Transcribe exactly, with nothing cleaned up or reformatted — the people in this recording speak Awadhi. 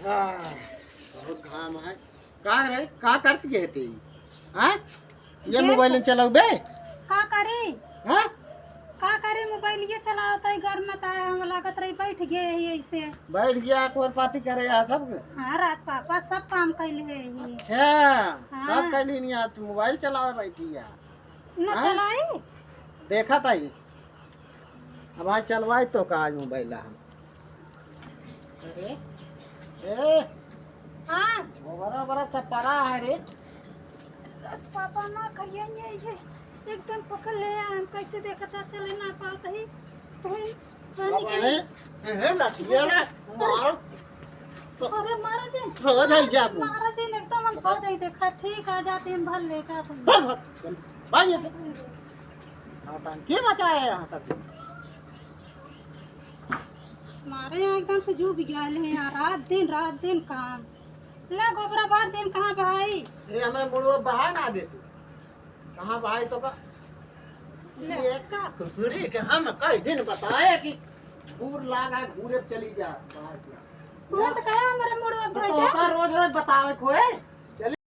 हाँ, बहुत घाम है। का रे, का करत गए थे? हाँ? ये देख। मोबाइल चलाऊ बे? का करी? हाँ? का करी, मोबाइल ये चलावत है, घर में ता हम लागत रही बैठ गए ही ऐसे। बैठ गया, अखबार पाती करे यहाँ सब। हाँ, रात पापा सब काम कैले है ही। अच्छा, हाँ। सब कैले नहीं, आज मोबाइल चलावे बैठी है। न हाँ? चलाई? देखा ताई, अब आज चलवाई तो का आज मोबाइल हम। अरे, ए, हाँ। गोबरा बरा सब परा है रे। पापा ना कहिए ये, ये एकदम पकड़ ले, हम कैसे देखता चले ना पावत ही। तो ही पानी अब के ए, लिए। ए, लाठिया ना, मार। अरे मारा दे। सो जाई जा तू। मारा दे, एकदम हम सो जाई, देखा, ठीक आ जाते हैं, भर ले जाते हैं। भर, भर, चल, भाग ये से। नौटंकी मचाए यहाँ सब। मारे यहाँ एकदम से जू बिगाड़ले हैं यहाँ, रात दिन, रात दिन काम। ले गोबरा बार दिन कहाँ बहाई? ए, हमरे मुड़वा बहा ना दे तू। कहाँ बहाई तो का? ले। ये का कुकुरी के हम कई दिन बताए कि घूर लागा, घूरे चली जा। तू तो कहे हमरे मुड़वा तो धोई दे। तोका रोज रोज बतावे खोए।